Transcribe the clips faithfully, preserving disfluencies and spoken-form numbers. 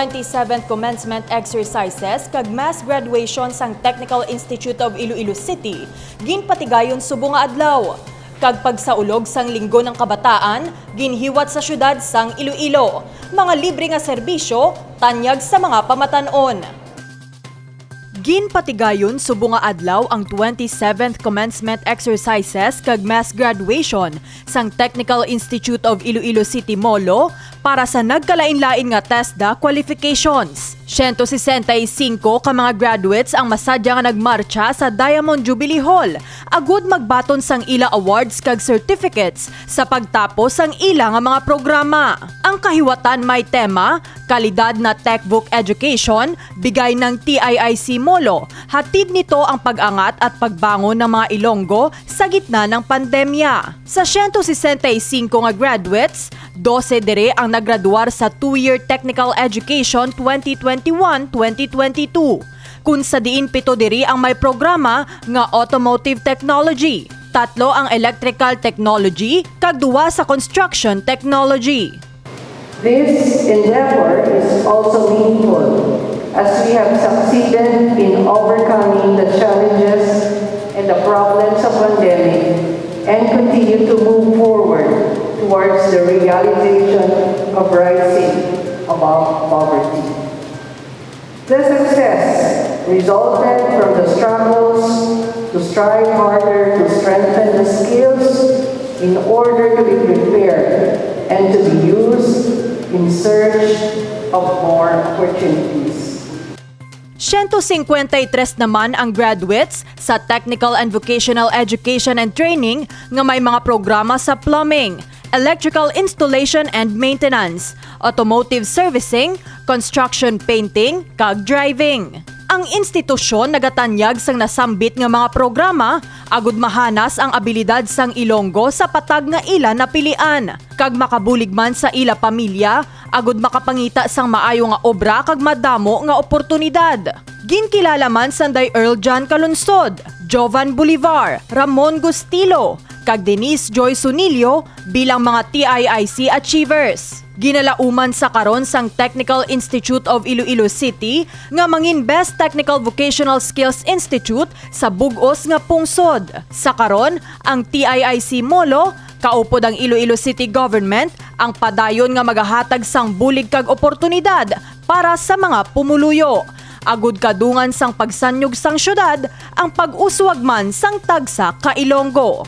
Twenty-seventh commencement exercises kag mass graduation sang Technical Institute of Iloilo City ginpatigayon subong nga adlaw, kag pagsaulog sang Linggo ng Kabataan ginhiwat sa siyudad sang Iloilo. Mga libre nga serbisyo tanyag sa mga pamatan-on. Ginpatigayon subong nga adlaw ang twenty-seventh commencement exercises kag mass graduation sang Technical Institute of Iloilo City, Molo, para sa nagkalain-lain nga TESDA qualifications. Siyento sesenta y cinco ka mga graduates ang masadya nga nagmartsa sa Diamond Jubilee Hall agud magbaton sang ila awards kag certificates sa pagtapos sang ila nga mga programa. Ang kahiwatan may tema, Kalidad na Techvoc Education, bigay ng T I I C Molo. Hatid nito ang pag-angat at pagbangon ng mga Ilonggo sa gitna ng pandemya. Sa siyento sesenta y cinco nga graduates, dose diri ang naggraduar sa two-year Technical Education twenty twenty-one, twenty twenty-two, kun sa diin pito diri ang may programa nga Automotive Technology, tatlo ang Electrical Technology, kag duwa sa Construction Technology. This endeavor is also meaningful as we have succeeded in overcoming the challenges and the problems of pandemic and continue to move forward towards the realization of rising above poverty. The success resulted from the struggles to strive harder to strengthen the skills in order to be prepared and to be used in search of more opportunities. Siyento singkwenta y tres naman ang graduates sa Technical and Vocational Education and Training nga may mga programa sa plumbing, electrical installation and maintenance, automotive servicing, construction painting, kag driving. Ang institusyon nagatanyag sang nasambit nga mga programa agud mahanas ang abilidad sang Ilonggo sa patag nga ila napilian, kag makabulig man sa ila pamilya agud makapangita sang maayo nga obra kag madamo nga oportunidad. Ginkilala man sanday Earl John Calungsod, Jovan Bolivar, Ramon Gustilo, kag Denise Joy Sunillo bilang mga T I I C achievers. Ginalauman sa karon sang Technical Institute of Iloilo City nga mangin Best Technical Vocational Skills Institute sa bug-os nga pungsod. Sa karon, ang T I I C Molo kaupod ang Iloilo City Government ang padayon nga magahatag sang bulig kag oportunidad para sa mga pumuluyo, agud kadungan sang pagsanyog sang syudad ang pag-uswag man sang tagsa ka Ilonggo.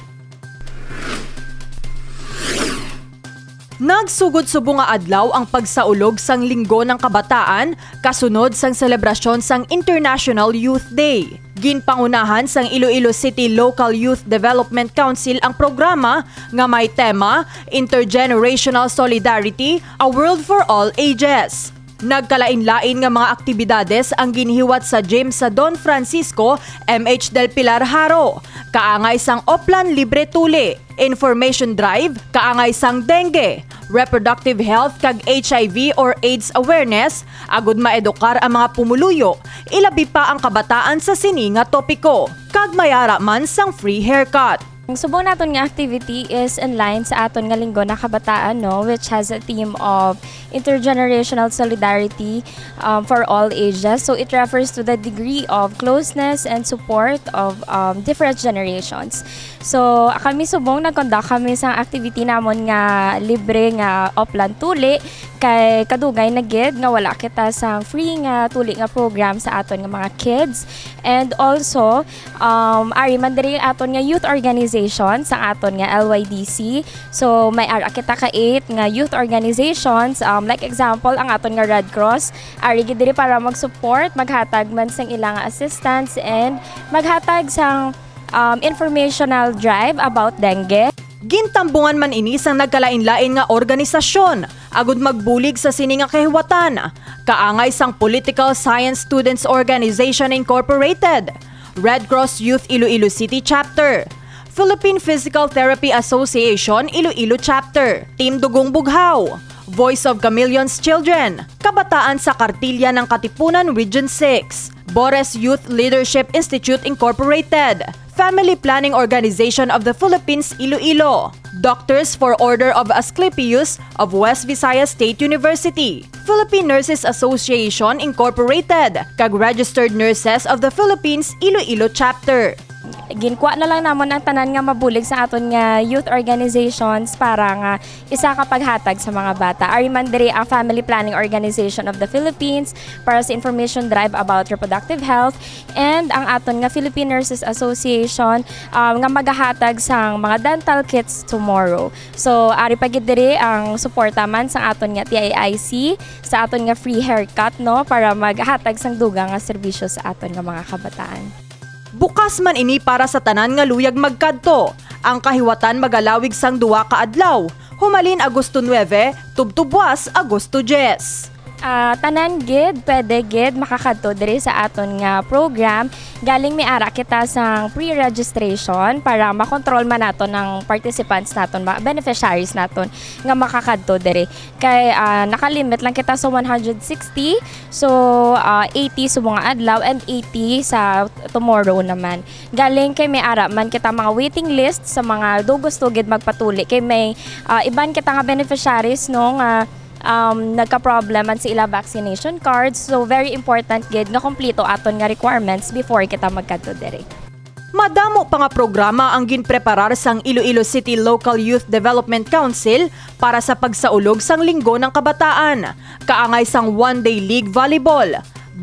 Nagsugod subong nga adlaw ang pagsaulog sang Linggo ng Kabataan kasunod sang selebrasyon sang International Youth Day. Ginpangunahan sang Iloilo City Local Youth Development Council ang programa nga may tema Intergenerational Solidarity, A World for All Ages. Nagkalain-lain nga mga aktibidades ang ginhiwat sa gym sa Don Francisco M H Del Pilar Jaro, kaangay sang Oplan Libre Tuli, information drive kaangay sang dengue, reproductive health kag H I V or AIDS awareness, agud maedukar ang mga pumuluyo, ilabi pa ang kabataan sa sini nga topiko, kag may ara man sang free haircut. Ang subong naton nga activity is in line sa aton nga Linggo na Kabataan, no, which has a theme of intergenerational solidarity, um, for all ages. So it refers to the degree of closeness and support of, um, different generations. So kami subong nag-conduct kami sa activity namon nga libre nga Oplan Tuli, kay kadugay na gid nga wala kita sa free nga tuli nga program sa aton nga mga kids. And also, um, ari man diri aton nga youth organization sa aton nga L Y D C. So may ara kita ka eight nga youth organizations, um, like example ang aton nga Red Cross. Ari gid diri para mag-support, maghatag man sang ilang assistance, and maghatag sang, um, informational drive about dengue. Gintambungan man ini sang nagkalain-lain nga organisasyon agud magbulig sa sini nga kahiwatan, kaangay sang Political Science Students Organization Incorporated, Red Cross Youth Iloilo City Chapter, Philippine Physical Therapy Association Iloilo Chapter, Team Dugong Bughaw, Voice of Chameleons Children, Kabataan sa Kartilya ng Katipunan Region six, Bores Youth Leadership Institute Incorporated, Family Planning Organization of the Philippines, Iloilo, Doctors for Order of Asclepius of West Visayas State University, Philippine Nurses Association Incorporated, kag Registered Nurses of the Philippines Iloilo Chapter. Ginkuha na lang namon ang tanan nga mabulig sa aton nga youth organizations para nga isa ka paghatag sa mga bata. Ari man diri ang Family Planning Organization of the Philippines para sa information drive about reproductive health, and ang aton nga Philippine Nurses Association, um, nga magahatag sang mga dental kits tomorrow. So, ari pa gid diri ang suporta man sa aton nga T I I C, sa aton nga free haircut, no, para maghatag sang dugang nga serbisyo sa aton nga mga kabataan. Bukas man ini para sa tanan nga luyag magkadto. Ang kahiwatan magalawig sang duha ka adlaw, humalin Agosto nuebe tubtob buwas Agosto diyes. Ah, tanan gid, pwede gid makakadto diri sa aton nga program. Galing may ara kita sang pre-registration para makontrol man naton ang participants naton, mga beneficiaries naton nga makakadto diri. Kay, ah, nakalimit lang kita sa one hundred sixty. So, ah, eighty sa mga adlaw and eighty sa tomorrow naman. Galing kay may ara man kita mga waiting list sa mga do gusto gid magpatuli. Kay may, ah, iban kita nga beneficiaries, no, nga, um, nagka-problem man sa ila vaccination cards. So, very important gid nga kompleto aton nga requirements before kita magkadto diri. Madamo pa nga programa ang ginpreparar sang Iloilo City Local Youth Development Council para sa pagsaulog sang Linggo ng Kabataan, kaangay sang one-day league volleyball,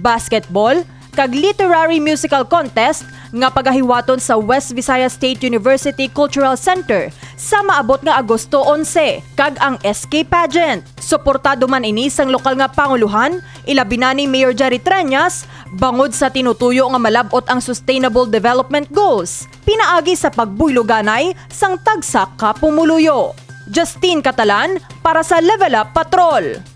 basketball, kag literary musical contest nga pagahiwaton sa West Visayas State University Cultural Center sa maabot nga Agosto onse, kag ang S K Pageant. Suportado man ini sang lokal nga panguluhan, ilabi na ni Mayor Jerry Treñas, bangod sa tinutuyo nga malab-ot ang Sustainable Development Goals, pinaagi sa pagbuyloganay sang tagsa ka pumuluyo. Justine Catalan para sa Level Up Patrol.